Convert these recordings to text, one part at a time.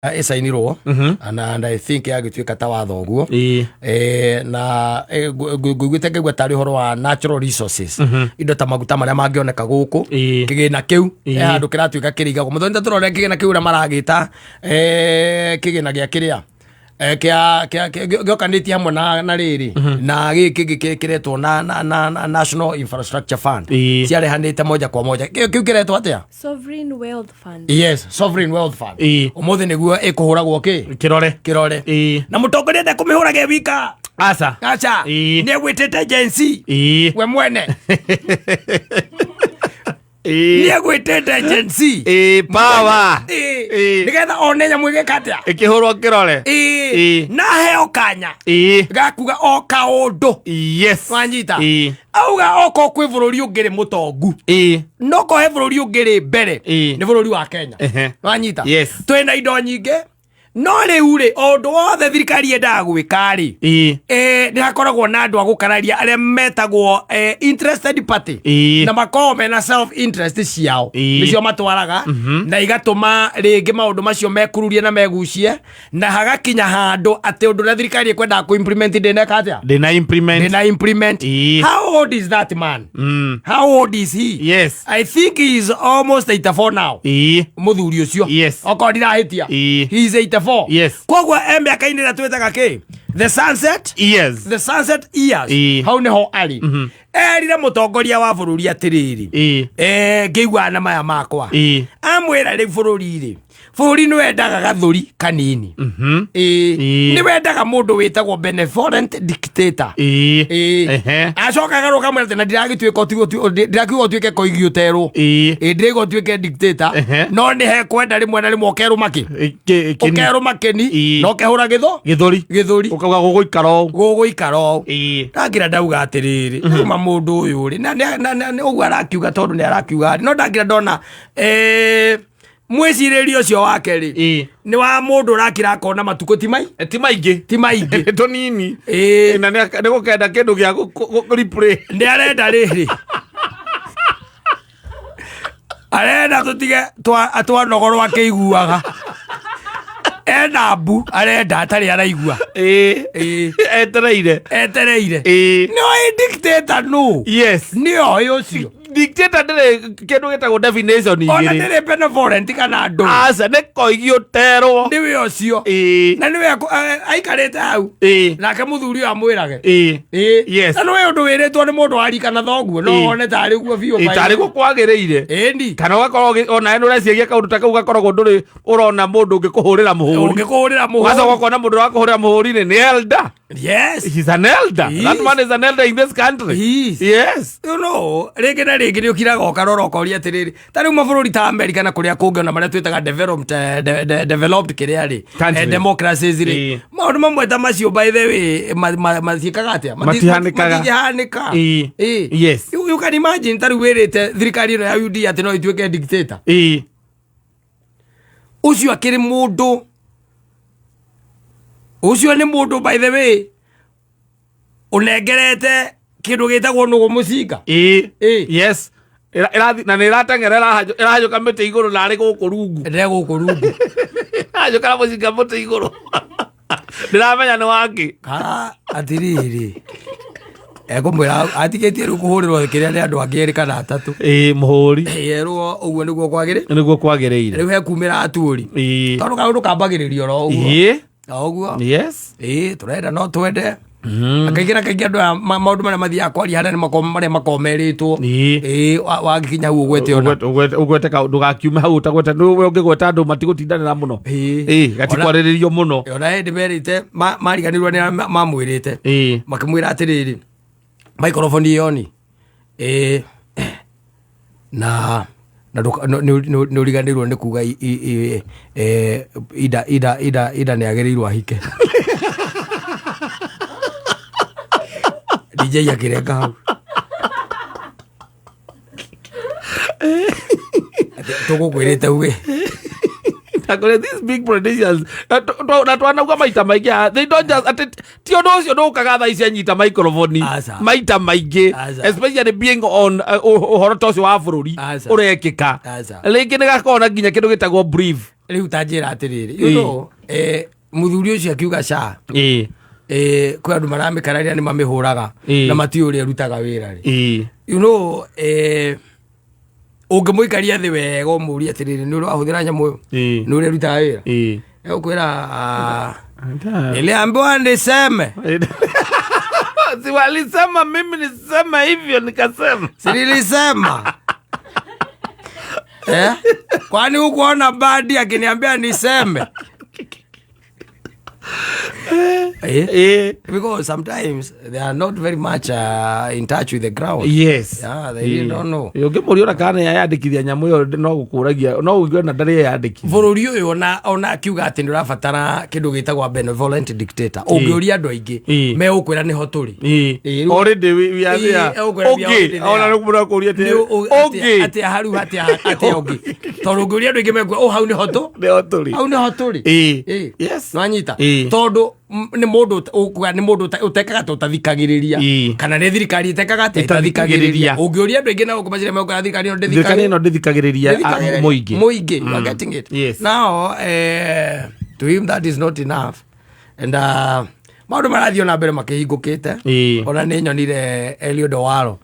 Ĩcainirwo and I think yagĩtuĩka ta watho ũguo. Na ngũiguĩte ngaigua tarĩ ũhoro wa natural resources, indo ta maguta marĩa mangĩoneka gũkũ. Kĩgĩna kĩu he handũ kĩratuĩka kĩrĩigagwo mũthoni tũrore kĩgĩna kĩu ũrĩa maragĩta kĩgĩna gĩa kĩrĩa gĩokanĩtie hamwe na rĩrĩ na gĩkĩ kĩngĩ kĩretwo na National Infrastructure Fund. Ciarehanĩte moja kwa moja. Kĩu kĩretwo atĩa? Sovereign Wealth Fund. Yes, Sovereign Wealth Fund. Ũmũthĩ nĩguo ĩkũhũragwo kĩ? Kĩrore. Kĩrore. Na mũtongoria ndekũmĩhũraga e wika. Aca. Aca. Nĩ egwĩtĩte Gen Z. We mwene nĩ egwĩtĩte Gen Z. Power. Nĩgetha one nyamũ ĩgĩka atĩa. Ĩkĩhũrwo kĩrore. Na heo kanya gakuga o kaũndũ. Wanyita? Auga okorwo kwĩ bũrũri ũngĩ rĩ mũtongu, no kohe bũrũri ũngĩ rĩ mbere, nĩ bũrũri wa Kenya. Wanyita? Yes. Twĩna indo nyingĩ, no rĩu rĩ, o ũndũ wothe thirikari yendaga gwĩka rĩ, nĩ hakoragwo na andũ a gũkararia arĩa metagwo interested party, na makoragwo mena self interest ciao. Nĩcio matwaraga na igatũma rĩngĩ maũndũ macio mekururie na megucie na hagakinya handũ atĩ ũndũ ũrĩa thirikari ĩkwendaga kũ implement ndĩneka atĩa? Ndĩna implement. Ndĩna implement. How old is that man? How old is he? I think he is almost 84 now. Mũthuri ũcio, okorwo ndirahĩtia, he is 84. Koguo e mĩaka-inĩ ĩrĩa twĩtaga kĩ, the sunset the sunset years. Hau nĩho arĩ. Erire mũtongoria wa bũrũri atĩrĩrĩ, ngĩiguana na maya makwa, amwĩra rĩu bũrũri rĩ, bũrũri nĩ wendaga gathũri kanini. Nĩ wendaga mũndũ wĩtagwo benevolent dictator. Acoka agarũka kamwĩra atĩ na ndiragĩtuĩka ndirakiuga ũtuĩke koigi ũterwo. Ndĩraigua ũtuĩke dictator, no nĩ hekwenda rĩmwe na rĩmwe ũkerũma kĩ? Ũkerũma kĩni na ũkehũra gĩthũ gĩthũri. Gĩthũri. Ũkauga gũgũikara ũũ. Gũgũikara ũũ. Ndakĩra ndauga atĩrĩrĩ, rĩu mũndũ ũyũ rĩ, na ũguo arakiuga tondũ nĩ arakiuga rĩ, no ndakĩra ndona mwĩcirĩrie ũcio wake rĩ, nĩ wa mũndũ ũrakira akona matukũ ti mai Ti maingĩ. Ti maingĩ. Nĩ tũnini. Na nĩ gũkenda kĩndũ gĩa replay. Nĩ arenda rĩrĩ, arenda tũtige twanogorwo akĩiguaga ena mbu, arenda atarĩ araigua. Etereire. Etereire. Nĩoĩ dictator nũ? Nĩoĩ ũcio. Dictator ndĩrĩ kĩndũ gĩtagwo definition Ona igĩrĩ. Ndĩrĩ benevolent kana ndũ. Aca, nĩ koigi ũterwo. Nĩwe ũcio. Na nĩwe aikarĩte hau, nake mũthuri ũyũ amwĩrage. Na nĩwe ũndũ wĩrĩtwo nĩ mũndũ wa rika na thoguo no wone tarĩ guo biũ. Tarĩ guo kwagĩrĩire. Ĩni. Kana ũgakorwo onawe nĩ ũreciria kaũndũ ta kau gakoragwo ndũrĩ ũrona mũndũ ũngĩkũhũrĩra mũhũri. Ũngĩkũhũrĩra ũgacoka mũhũri. ũkona mũndũ ũrakũhũrĩra mũhũri nĩ elder. He's an elder. That man is an elder in this country. He is. Rĩngĩ na rĩngĩ nĩ ũkiraga ũkarora ũkoria atĩrĩrĩ, ta rĩu mabũrũri ta America na kũrĩa kũngĩ ona marĩa twĩtaga developed, developed kĩrĩa rĩ, Country. Democracies rĩ, maũndũ mamwe ta macio, by the way, matiĩkaga atĩa? Matihanĩkaga. Matingĩhanĩka. You can imagine ta rĩu wĩrĩte thirikari ĩno ya UD atĩ no ituĩke dictator. Ũcio akĩrĩ mũndũ ũcio nĩ mũndũ, by the way, ũnengerete kĩndũ gĩtagwo nũgũ mũcinga. Yes. Na nĩ ĩrateng'era ĩrahanyũka mĩtĩ igũrũ na arĩ gũkũ rungu. Ndĩ gũkũ rungu. Ĩrahanyũka na mũcinga mũtĩ igũrũ, ndĩramenya nĩ waki. Ka atĩrĩrĩ, ekũmwĩra atigĩtie rĩu kũhũrĩrwo kĩrĩa nĩ andũ angĩ erĩ kana atatũ. Mũhũri. Erwo ũguo nĩguo kwagĩrĩ. Nĩguo kwagĩrĩire. Rĩu hekumĩra atuũri, tondũ kaũndũ kambagĩrĩrio oro ũguo, o ũguo. Tũrenda no twende kaingĩ na kaingĩ andũ aya maũndũ marĩa mathiaga kwaria harĩa nĩ marĩa makoragwo merĩtwo. Wagĩkinya hau ũgwete ona. Ũgwete kaũndũ ndũgakiume hau ũtagwete nĩwe ũngĩgweta andũ matigũtindanĩra mũno. Gatikwarĩrĩrio mũno. Ona hĩndĩ merĩte mariganĩrwo nĩ arĩa mamwĩrĩte, makĩmwĩra atĩrĩrĩ, microphone ĩyo ni na nĩ ũriganĩirwo nĩ kuga Ida nĩ agĩrĩirwo ahike. DJ akĩrenga hau. Atĩ, tũgũkwĩrĩte uge. Akore these big politicians na twanauga maita maingĩ ah, they don't just atĩ ti ũndũ ũcio ndũkaga thaa ici anyita microphone Aca. maita maingĩ, Aca. especially being on ũhoro ta ũcio wa bũrũri Aca. ũrekĩka. Aca. Rĩngĩ nĩ gakoragwo na nginya kĩndũ gĩtagwo brief. Rĩu ta njĩra atĩrĩrĩ, you mũthuri ũcio akiuga SHA, kwĩ andũ maramĩkararia nĩ mamĩhũraga na matiũĩ ũrĩa ĩrutaga wĩra rĩ. Ũngĩmũikaria thĩ wega ũmũrie atĩrĩrĩ, nĩ ũrĩ wahũthĩra nyamũ ĩyo, nĩ ũrĩa ĩrutaga wĩra, egũkwĩra, "Ah, niliambiwa niseme." Si walisema mimi niseme hivyo, nikasema. Si nilisema, eh? Kwani hukuona Badi akiniambia niseme, eh? Because sometimes they are not very much in touch with the ground. Yeah, they really don't know. Ũngĩmũria ona kana nĩyandĩkithia nyamũ ĩyo, no gũkũragia no ũigue ona ndarĩ yandĩkithia. Bũrũri ũyũ ona akiuga atĩ nĩ ũrabatara kĩndũ gĩtagwo benevolent dictator, ũngĩũria andũ aingĩ megũkwĩra nĩho tũrĩ. Already we are there. Egũkwĩra we are already Ũngĩ ona there. nĩ kũmũra atĩ ũngĩ atĩ haru atĩ ũngĩ, tondũ ũngĩũria andũ aingĩ mekuga o hau nĩho tũ nĩho tũrĩ. Hau nĩho tũrĩ. Nwanyita? Tondũ nĩ mũndũ ũkuga nĩ mũndũ ũtekaga ta ũtathikagĩrĩria, kana nĩ thirikari ĩtekaga atĩ Ĩtathikagĩrĩria. ĩtathikagĩrĩria. Ũngĩũria andũ aingĩ na ũkũmaciria mekuga thirikari ĩno Thirikari ĩno ndĩthikagĩrĩria, ah, mũingĩ. Mũingĩ, you are getting it? Yes. Now to him that is not enough, and maũndũ marathiĩ ona mbere makĩhingũkĩte. Ona nĩ nyonire Eliud Owalo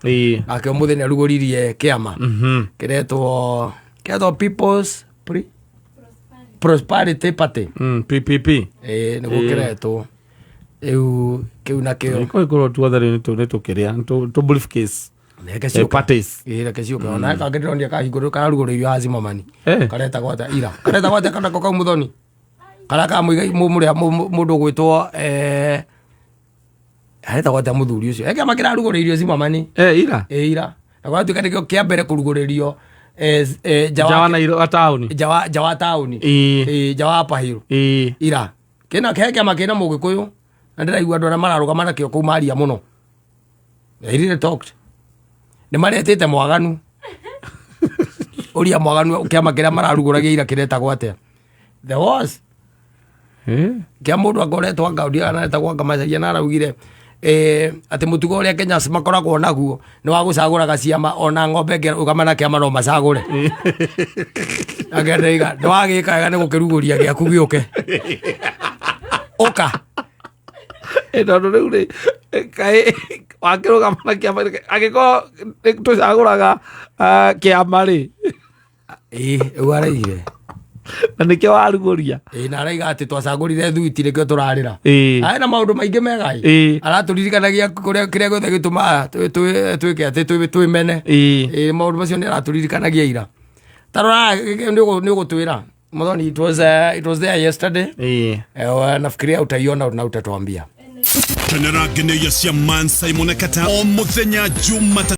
nake ũmũthĩ nĩ arugũririe kĩama kĩretwo People's Prosperity Party. PPP. Nĩguo kĩretwo rĩu kĩu nakĩo. Ĩkorwo tuothe rĩu nĩ tũkĩrĩa tũ briefcase. Reke ciũke. Parties. Ĩĩ, reke ciũke. Ona kangĩ ndĩronire kahingũrwo kararugũrĩirio Hazimamani. Karetagwo atĩa ira, karetagwo atĩa kanako kau mũthoni karĩa ka mũigai mũrĩa mũndũ ũgwĩtwo aretagwo atĩa mũthuri ũcio he kĩama kĩrarugũrĩirio Zimamani. Ira. Ĩ, ira, na gwatuĩka nĩkĩo kĩa mbere kũrugũrĩrio nja nja wa wa Nairobi taũni. Nja wa taũni. Ĩ, nja wa Upper Hill. Ira kĩna he kĩama kĩna mũgĩkũyũ na ndĩraigua andũ arĩa mararũgama nakĩo kũu maria mũno. They really talked. Nĩ maretĩte mwaganu, ũria mwaganu kĩama kĩrĩa mararugũragia ira kĩretagwo atĩa. There was kĩa mũndũ akoretwo anga ndiana etagwo anga Macharia na araugire atĩ mũtugo ũrĩa Kenya makoragwo naguo nĩ wa gũcagũraga ciama, ona ng'ombe ĩngĩrũgama na kĩama no macagũre. Akendeiga nĩ wagĩka wega nĩ gũkĩrugũria gĩaku gĩũke ũka. Tondũ rĩu rĩ kaĩ wakĩrũgama na kĩama angĩkorwo nĩ tũcagũraga, ah, kĩama rĩ. Ĩĩ, ũguo araigire. Na nĩkĩo warugũria. Ĩĩ, na araiga atĩ twacagũrire thuiti nĩkĩo tũrarĩra. Arĩ na maũndũ maingĩ mega ĩ. Aratũririkanagia kũrĩa kĩrĩa gĩothe gĩtũmaga twĩke atĩ twĩmene. Ĩĩ, maũndũ macio nĩ aratũririkanagia ira. Ta rora, nĩ ũgũtwĩra Muthoni, it was there yesterday. Nafikiria utaiona na utatuambia. Kenera ngeneia cia Man Simon Kata o muthenya Jumatatũ.